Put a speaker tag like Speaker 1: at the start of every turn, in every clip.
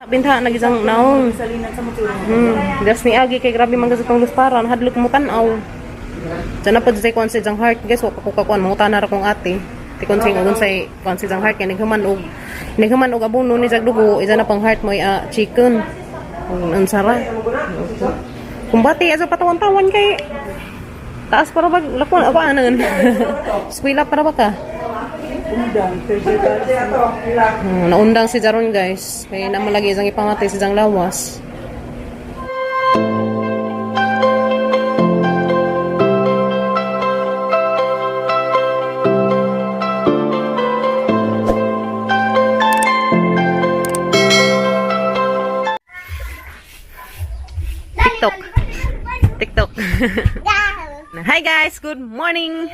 Speaker 1: Binta nagisang naong.
Speaker 2: Salinan sa motor.
Speaker 1: Das ni Agi kay grabe man sa tong lusparan, hadlok mo tan-aw. Diyan na pa sa kuan sa jang heart guys, wa pa ko kakuan mangutana ra kong ate. Ti kon sing ugon say kuan sa jang heart kay naghuman og abono ni jag dugo, isa na pang heart mo chicken. Ang sara. Kumbati aso patawan-tawan kay taas para bag lakuan ako anan. Eskwela para ba ka?
Speaker 2: Undang.
Speaker 1: Naundang si Jaron guys. Kaya naman lagi isang ipangati si Jang Lawas. TikTok. TikTok. Hi guys, good morning.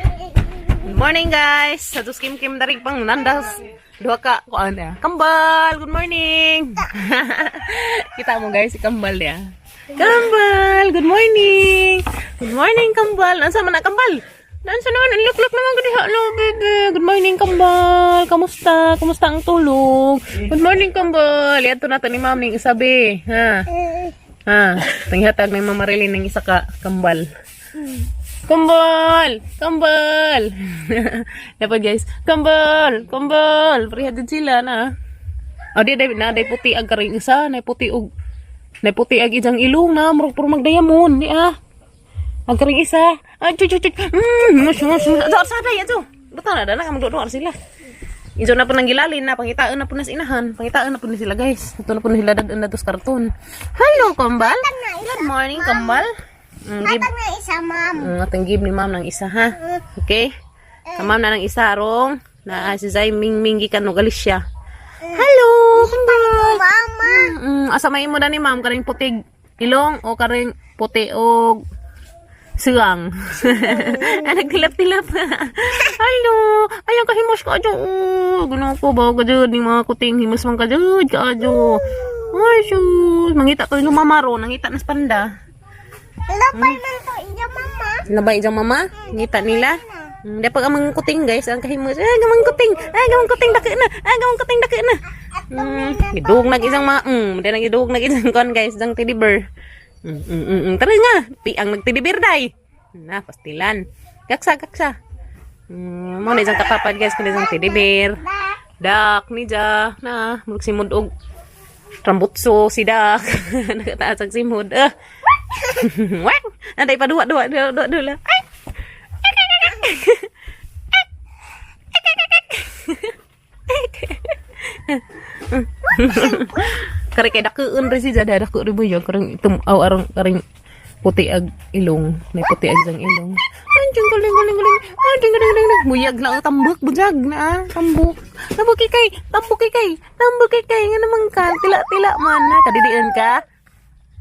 Speaker 1: Good morning guys. Sa dus kim kim darig pang nandas. Duha ka kuan ya. Kambal, good morning. Kita mo guys si Kambal ya. Kambal, good morning. Good morning Kambal. Ansa man na Kambal? Nansa naman ang lukluk naman gud hello baby. Good morning Kambal. Kamusta? Kamusta ang tulog? Good morning Kambal. Yato nato ni Ma'am ning isabi, ha. Ha, tanghatag ni Ma'am Marilyn ng isa ka kambal. Kambal! Kambal! Dapat guys, kambal! Kambal! Pareha din sila na. O di, di, na, di puti ang karing isa, na puti og, na puti ang isang ilong na, murag puro magdayamon, di ah. Ang karing isa. Ay, chuy, chuy, chuy. Mus, mus, mus. Ato, sa day, ato. Buta na, dana, magduduar sila. Iso na po nang gilalin na, pangitaan na po na sa inahan. Pangitaan na po na sila, guys. Ito na po na sila dadaan na to sa karton. Hello, Kambal. Good morning, Kambal. Give,
Speaker 3: Hatag na isa, ma'am.
Speaker 1: Atong give ni ma'am ng isa, ha? Okay? Ka ma'am na ng isa, arong. Na si Zay Ming Ming gikan no Galicia. Hello, Kambal.
Speaker 3: Mama.
Speaker 1: Asa may mo na ni ma'am karing putig ilong o karing puti og suang. Ah, nagtilap-tilap. Hello. Ayaw ka himos ka adyo. Oh, Ginoo ko ba ka jud ni mga kuting himos man ka jud ka adyo. Ay sus, mangita ko yung lumamaro, nangita na sa panda.
Speaker 3: Lapay man to iya, mama.
Speaker 1: Labay diyang mama, ngita nila. Di pag ang mga kuting guys, ang kahimos. Ay, gamang kuting. Ay, gamang kuting daki na. Ay, gamang kuting daki na. Idug nag isang mga, di nag idug nag isang kon guys, isang teddy bear. Tara nga, pi ang nag teddy bear day. Na, pastilan. Gaksa, gaksa. Mo na isang katapad guys, kun isang teddy bear. Dak ni ja, na, murag simod og rambutso si Dak. Nakataas ang simod. Ah. Wak! Nanday pa duwa, duwa, duwa, duwa, duwa. Ay! Kare kay dakuon rin si Jada, dako rin mo yun. Karang itum, aw, arang, karang puti ag ilong. May puti ag isang ilong. Ay, diyang galing, galing, galing. Ay, diyang galing, galing, galing. Muyag na, oh, tambok, bujag na, ah, tambok. Tambok kay, tambok kay, tambok kay. Nga naman ka, tila-tila man, na. Kadidian ka.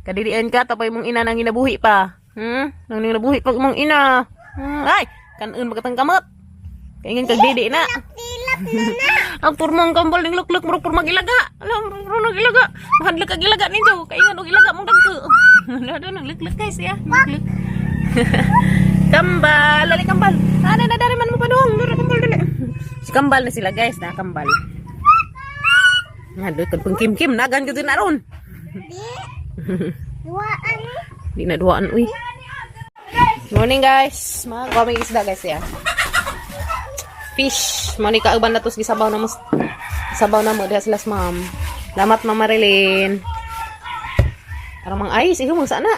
Speaker 1: Kadidian ka, tapay mong ina nang ginabuhi pa. Nang ginabuhi pa mong ina. Ay, kanun bagatang kamot. Kaingan kag didi na.
Speaker 3: Tilap na na.
Speaker 1: Ang purmong kambal ning lukluk murag purmang ilaga. Alam, murag ilaga. Mahadlok kag ilaga ninyo. Kaingan og ilaga mong dagko. Wala do nang lukluk guys ya. Lukluk. Kambal, lali kambal. Ana na dari man mo padung. Dara kambal dali. Si kambal na sila guys, na kambal. Nga kan pang kim-kim nagan gud na ron.
Speaker 3: Di. Duaan.
Speaker 1: Di na duaan uy. Morning guys. Mga kaming isda guys ya. Fish. Mo ni kauban na tos gisabaw na mas sabaw na mo diha sila sa ma'am. Salamat Ma'am Marilyn. Arang mang ayos iho mang sana.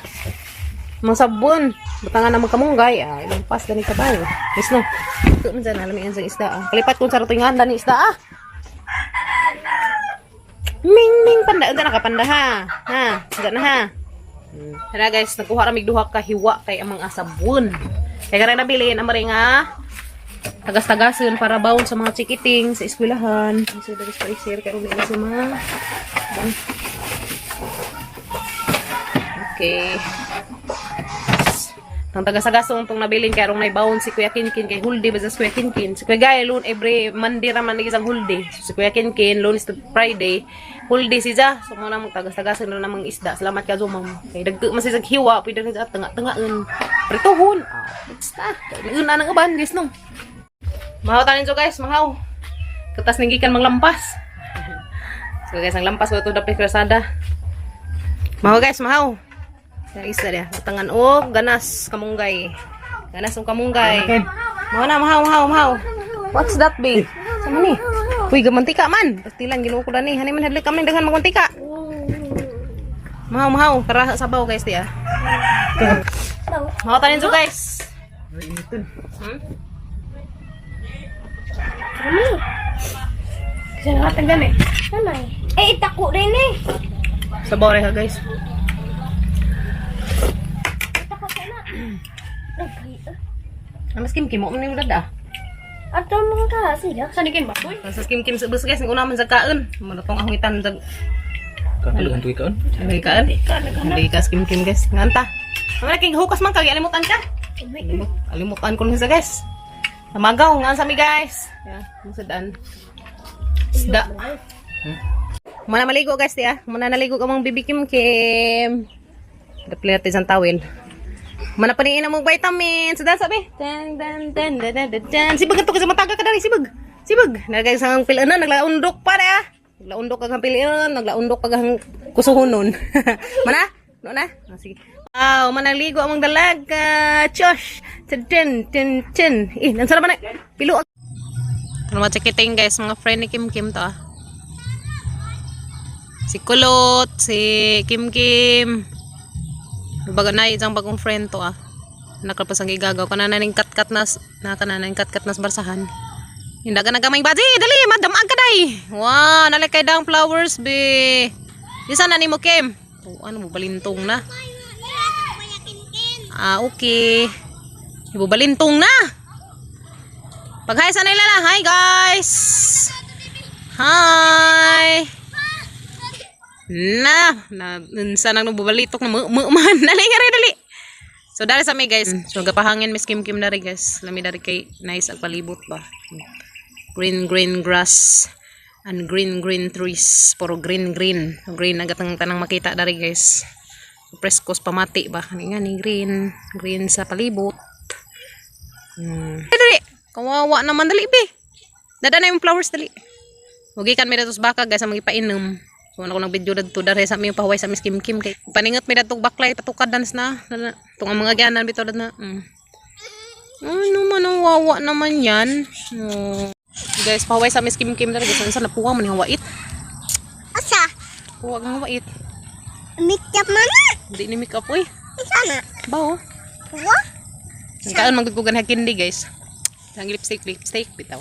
Speaker 1: Mang sabon. Butangan na magkamunggay. Ah, ilang pas gani sabaw. Yes no. Ito man dyan, alamian sa isda. Ah. Kalipat kung sa rutingan dani isda ah. Ming ming panda unta na ka panda ha. Ha, unta na ha. Tara guys, nagkuha ramig duha ka hiwa kay amang asabon. Kay karang nabilin ang nga tagas-tagason para bawon sa mga chikiting sa eskwelahan. So dali sa isir kay umi sa mga. Okay. Ang tagas-tagasong tong nabilin kay arong naibawon si Kuya Kinkin kay Huldi ba sa Kuya Kinkin. Si Kuya Gay loon every Monday ra man isang Huldi. So, si Kuya Kinkin Lunes to Friday Huldi si Ja. So mo na mong tagas-tagason na namang isda. Salamat ka ma'am. Kay dagko man siya hiwa pwede na sa tanga-tangaan. Prituhon. Ah, basta. Kay una nang uban guys no. Mahaw tanin so guys, mahaw. Katas ninggikan manglampas. So guys, ang lampas ko ito dapit krasada. Mahaw guys, mahaw. Sa isa dia, tangan og ganas kamunggay. Ganas og kamunggay. Mahaw na, mahaw, mahaw, mahaw. What's that be? Sa man ni? Uy, gamantika man. Pastilan Ginoo ko dani. Hani man hadlok kami daghan maguntika. Mahaw, mahaw. Tara sa sabaw guys diya. Mahaw tanin so guys. Hmm?
Speaker 3: Kasi nakatanggal eh. Nanay. Eh, itako rin eh.
Speaker 1: Sabaw rin ha guys.
Speaker 3: Itako ka na. Nagkay.
Speaker 1: Ah, mas kim-kim mo man yung dada.
Speaker 3: Ato mga ka, sila. Saan ikin ba?
Speaker 1: Sa kim-kim sa bus guys, una man sa kaon. Muna tong ahuitan sa
Speaker 2: Kakulugan tuwi kaon.
Speaker 1: Hindi ka Hindi ka kim-kim guys. Nganta. Mga king hukas man ka, alimutan ka. Alimutan ko lang sa guys. Namagaw nga sa mi guys. Yeah, musadaan. Isda. Muna maligo guys di ah. Muna naligo ka mong bibi Kim Kim. Dapli natin isang tawel. Mana paniin ang mong vitamins. Sudan sabi. Dan dan dan dan dan dan. Dan. Sibag ato kasi mataga ka dali sibag. Sibag. Nagay sa ang pilanan naglaundok pa na. Naglaundok kag ang pilanan, naglaundok kag ang kusuhonon. Mana? No na? Ah, sige. Wow, manaligo among dalaga. Chosh. Ten ten ten. Eh, nansa na ba na? Pilo. Ano machakiting guys, mga friend ni Kim Kim to ah. Si Kulot, si Kim Kim. Baga na isang bagong friend to ah. Nakalpas ang gigagaw kana na ning katkat nas na kana na ning katkat nas barsahan. Hindi ka nagkamay baji, dali madam ka day. Wow, nalakay dang flowers be. Isa na nimo Kim. Oh, ano mo balintong na. Ah, okay. Ibubalintong na. Pag-hi sa nila lang. Hi guys. Hi. Na, na unsa nang nabubalitok na mu mu man. Dali nga rin, dali. So dali sa mi guys. So gapahangin Miss Kim Kim dari guys. Lami dari kay nice ang palibot ba. Green green grass and green green trees. Puro green green. Green ang gatang tanang makita dari guys. Preskos pamati ba. Ani nga ni green. Green sa palibot. Dali. Kawawa naman dali be. Dada na yung flowers dali. Huwag kan mi datos baka guys ang magipainom. So ano ko nag video dadto dere sa mi pahuway sa Miss Kim Kim kay paningot mi dadto baklay patukad dance na. Dala- Tong ang mga gyanan bitaw na. Ay naman ang wawa naman yan. Oh. Guys, pahuway sa Miss Kim Kim dere guys unsa napuwa man ang wait.
Speaker 3: Asa?
Speaker 1: Puwa ang wait.
Speaker 3: Makeup man na.
Speaker 1: Hindi ni make up oy.
Speaker 3: Isa na.
Speaker 1: Bawo.
Speaker 3: Wa?
Speaker 1: Ang kaon magdugugan ha kindi guys. Ang lipstick lipstick bitaw.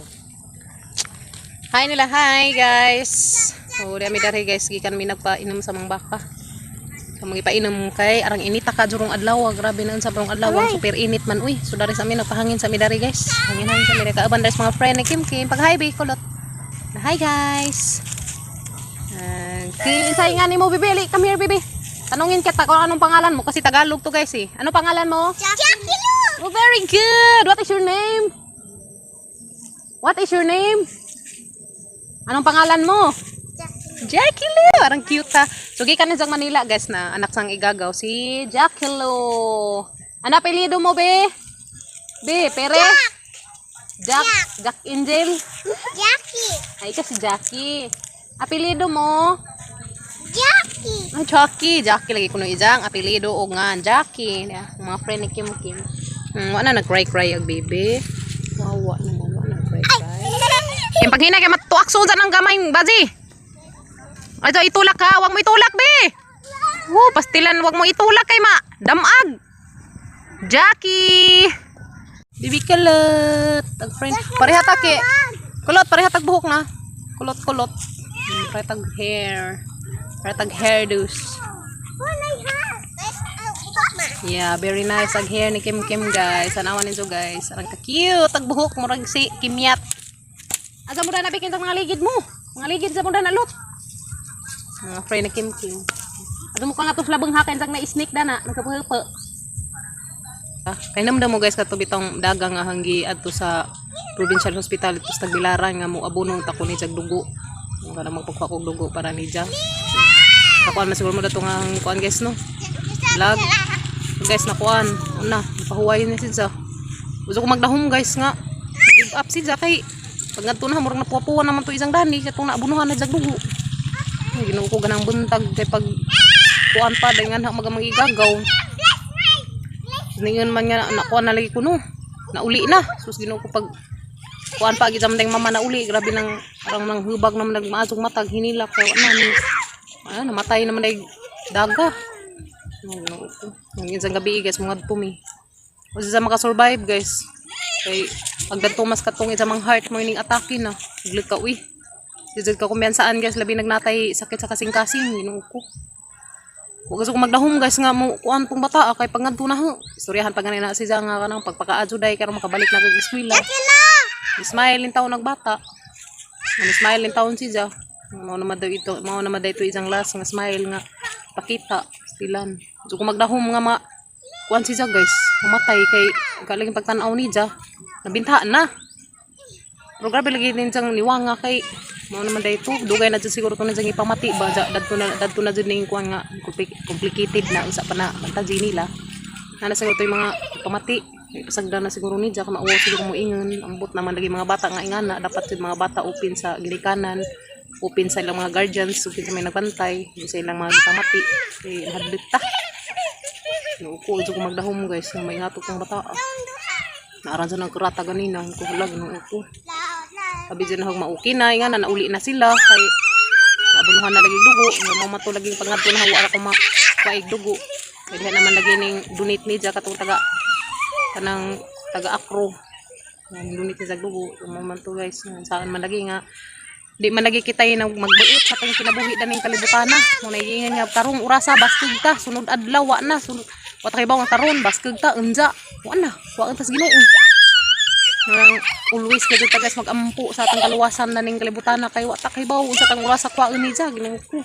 Speaker 1: Hi nila, hi guys. So, di ami dere guys, gikan mi nagpainom sa mga baka. Sa mga ipainom kay arang inita ka jurong adlaw, grabe na sa barong adlaw, ang super init man uy. So dere sa amin nagpahangin sa mi dere guys. Hangin-hangin sa mi dere kaaban dere sa mga friend ni Kim Kim. Pag hi be kulot. Hi guys. Okay, insay nga nimo bibi, Ali, come here bibi. Tanungin kita kung anong pangalan mo kasi Tagalog to guys eh. Ano pangalan mo?
Speaker 3: Jackie Lou.
Speaker 1: Oh, very good. What is your name? What is your name? Anong pangalan mo? Jackie Lou. Parang cute ha. So, gikan ni sa Manila, guys, na anak sang igagaw. Si Jackie Lou. Ano apelyido mo, be? Be, Pere? Jack. Jack Angel.
Speaker 3: Jackie.
Speaker 1: Ay, ka si Jackie. Apelyido mo?
Speaker 3: Jackie.
Speaker 1: Ang Jackie. Jackie lagi kuno ijang apelyido o nga Jackie. Yeah, mga friend ni Kim Kim. Wala na nag-cry-cry ang baby. Wawa naman, wala nag-cry-cry. Kaya paghina kay matuak sa ng gamay baji. Ay, ito, itulak ka. Huwag mo itulak, be. Woo, pastilan, huwag mo itulak kay ma. Damag. Jackie. Bibi kulot. Tag friend. Pareha ta ke. Kulot, pareha tag buhok na. Kulot, kulot. Pareha tag hair. Pareha tag hairdos. Yeah, very nice ang hair ni Kim Kim guys. Tanawan ninyo guys. Arang ka-cute ang buhok murag si Kimyat. Asa mo na nabikin sa mga ligid mo? Mga ligid sa mo na lot. Mga friend ni Kim Kim. Ato mo ka nga to labang hakin sang na snake dana nagkapuhupo. Ah, kay namdam mo guys kato bitong dagang nga hanggi adto sa provincial hospital ito sa Tagbilaran nga mo abono ta ko ni jag dugo. Ang kana magpagkuha kog dugo para ni Ja. Kakuan man siguro mo dato nga ang kuan guys no. Vlog. Guys nakuan. Una, pahuway na siya. Gusto ko magdahom guys nga. Give up siya kay pag ngadto na murag napuwa-puwa naman to isang dani katong naabunuhan na jag dugo. Ginoo ko, ganang buntag kay pag kuan pa dahil nga na magigagaw. Ningon man nga nakuha na lagi kuno. Nauli na. Sus, Ginoo ko, pag kuan pa gid sa mama nauli, grabe nang arang nang hubag naman, nagmaasog matag hinila kay wala ni ah, namatay naman ay daga. Ano, Ginoo ko. Ang isang gabi, guys, mga tumi. O sa makasurvive, guys. Kay pag dadto mas katong isa mang heart mo ining atake na. Glit ka uy. Jud ka kumbiyansaan, guys, labi nagnatay sakit sa kasing-kasing, Ginoo ko. Huwag gusto ko magdahom, guys, nga mo kuan tong bata ah, kay pag ngadto na ho. Istoryahan pa ganina si nga kanang pagpakaadyo day karon makabalik na kag eskwela. Smile in taon nagbata. Ano, smile in taon siya. Mao naman daw ito, mao naman daw ito isang last nga smile nga pakita stilan. So kung magdahom nga ma kuan siya, guys, mamatay kay galing pagtan-aw niya, nabintahan na. Pero grabe lagi din siyang niwanga kay mao naman daw ito. Dugay na dyan siguro to na siyang ipamati ba dadto na dyan ning kuan nga complicated na usa pa na banta nila. Nana siguro to yung mga pamati. May pasagdan na siguro ni Jack, mauwaw siguro mo ingon. Ambot naman lagi mga bata nga ingana. Dapat yung mga bata open sa ginikanan, open sa ilang mga guardians, open sa may nagbantay, sa ilang mga pamati. Kay hadlit ta. Nuko, ko magdahom, guys, nga may ngato kong bata. Ah. Naaran sa nagkurata ganina, ko halag nuko. Sabi dyan na mauki na, nga na nauli na sila kay nabunuhan na lagi dugo, nga mamato lagi pangadto na wala ko mapaig dugo. Kay diha naman lagi ning donate ni ja katong taga kanang taga akro. Nga donate niya sa dugo, mo man to, guys, nga saan man lagi nga di man lagi kita nang magbuot sa atong kinabuhi daning kalibutana. Mo naiingan nga karong orasa baskog ta, sunod adlaw wa na, sunod wa ta kay bawang karon baskog ta unja. Wa na, wa ang tas Ginoo. Nga always na jud ta, guys, magampo sa atong kaluwasan na ning kalibutana kay wa ta kay bawo unsa tang orasa kwaon ni ja, Ginoo ko.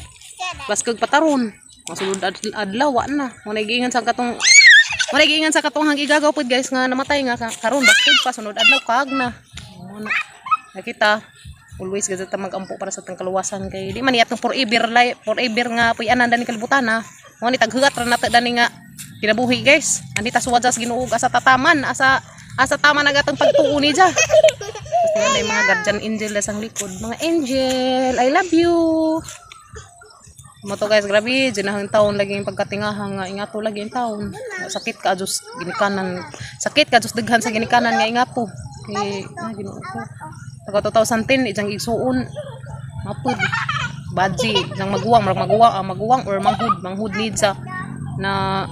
Speaker 1: Baskog pataron. Masunod adlaw wa na. Mo naigingan sa katong hang igagaw pod, guys, nga namatay nga karon baskog pa, sunod adlaw kag na. Mo na. Nakita always gazet ta magampo para sa atong kaluwasan kay di man iyatong forever life, forever nga puy-anan dani kalibutan ha. Mo ni taghugat ra nato dani nga kinabuhi, guys. Andi ta suwad sa Ginoo asa tataman, asa asa tama na gatong pagtuo ni ja. Tapos nga may mga guardian angel na sang likod. Mga angel, I love you. Mo to, guys, grabe, dyan ang taon lagi yung pagkatingahan nga ingato lagi yung taon. Sakit ka Diyos ginikanan. Sakit ka Diyos daghan sa ginikanan nga ingato. Kay ah, Ginoo ko. Taga 2010 ijang igsuon. Mapud. Badji, ijang maguwang, murag maguwang, ah, maguwang or manghud, manghud need sa na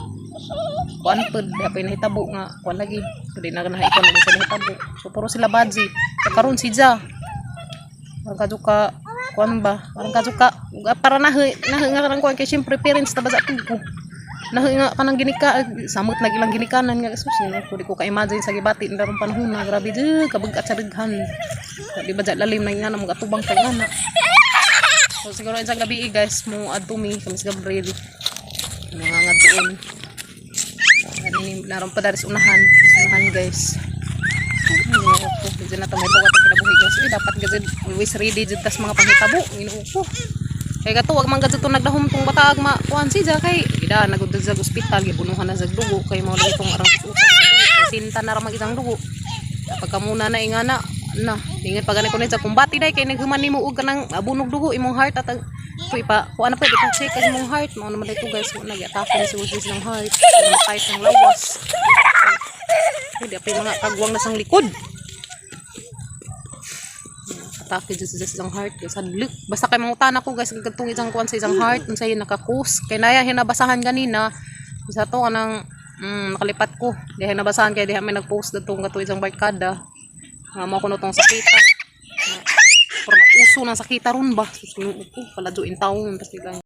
Speaker 1: kuan pud di pa nahitabo nga kuan lagi. Di na na ikaw na sa nahitabo. So puro sila badji. Karon si Ja. Parang kadyo ka kuan ba? Parang kadyo ka para nahi nahi nga kanang kuan kay syempre parents ta ba sa ko. Nahi nga kanang ginika samot na ilang ginikanan nga sus no, ko di ko ka-imagine sa gibati na rong panahon na grabe jud kabag-at sa daghan. Di ba dyan lalim na nga na mga tubang kay nga na. So siguro isang gabi eh, guys, mo adto mi kami sa Gabriel. Mga nga doon. Ano ni naron pa dari sa unahan, sa unahan, guys. Ginoo ko, medyo na may bukat ang kinabuhi, guys. Uy, dapat gazid always ready jud tas mga panghitabo, Ginoo ko. Kay kato wag man gazid tong nagdahom tong bataag ma kuan si ja kay ida nagud sa ospital gibunuhan na sa dugo kay mao lagi tong arang usag dugo kay sinta na ra mag isang dugo. Pagka muna na ingana na ingat pa gani ko sa kumbati dai kay naghuman nimo og kanang abunog dugo imong heart at ang ito ipa kuan na pwede pa check ang imong heart. Mao naman dito, guys, wala nag-atake na siguro ng heart, matay ng lawas. Pwede pa yung mga kagwang na sang likod. Atake dyan sa isang heart, guys. Hadlok. Basta kay mangutana ko, guys, katong isang kuan sa isang heart unsa yun nakakus kay naya hinabasahan ganina sa to kanang nakalipat ko diha nabasahan kay diha may nagpost datong kato isang barkada nga mo kuno tong sakita. Pero mauso ng sakita ron ba? Sus, ko paladyo in taon tas biglang